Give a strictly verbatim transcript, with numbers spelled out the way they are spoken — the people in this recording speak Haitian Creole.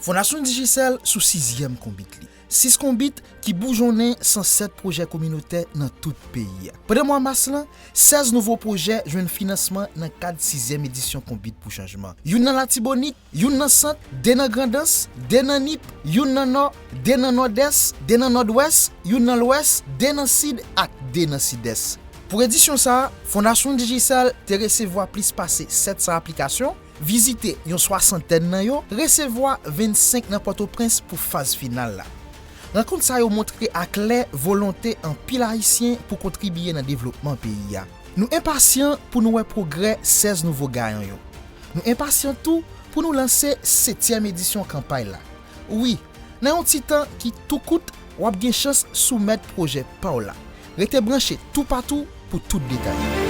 Fondasyon Digicel sou sizyèm konbit li. Sis konbit ki boujonnen san sèt pwojè kominotè nan tout peyi a. Pandan mwa mas lan, sèz nouvo pwojè jwenn finansman nan kad sizyèm edisyon Konbit pou Chanjman. Youn nan Latibonit, youn nan Sant, de nan Grandans, de nan Nip, youn nan Nò, de nan Nòdès, de nan Nòdwès, youn nan Lwès, de nan Sid ak de nan Sidès. Pou edisyon sa a, Fondasyon Digicel te resevwa plis pase sèt san aplikasyon, vizite yon swasantèn nan yo, resevwa vennsenk nan Pòtoprens pou faz final la. Rankont sa yo montre aklè volonte anpil Ayisyen pou kontribiye nan devlopman peyi a. Nou enpasyan pou nou wè pwogrè sèz nouvo gayan yo. Nou enpasyan tou pou nou lanse setyèm edisyon kanpay la. Wi, nan yon ti tan ki tou kout, w ap gen chans soumèt pwojè pa w la. Rete branche toupatou pou tout detay.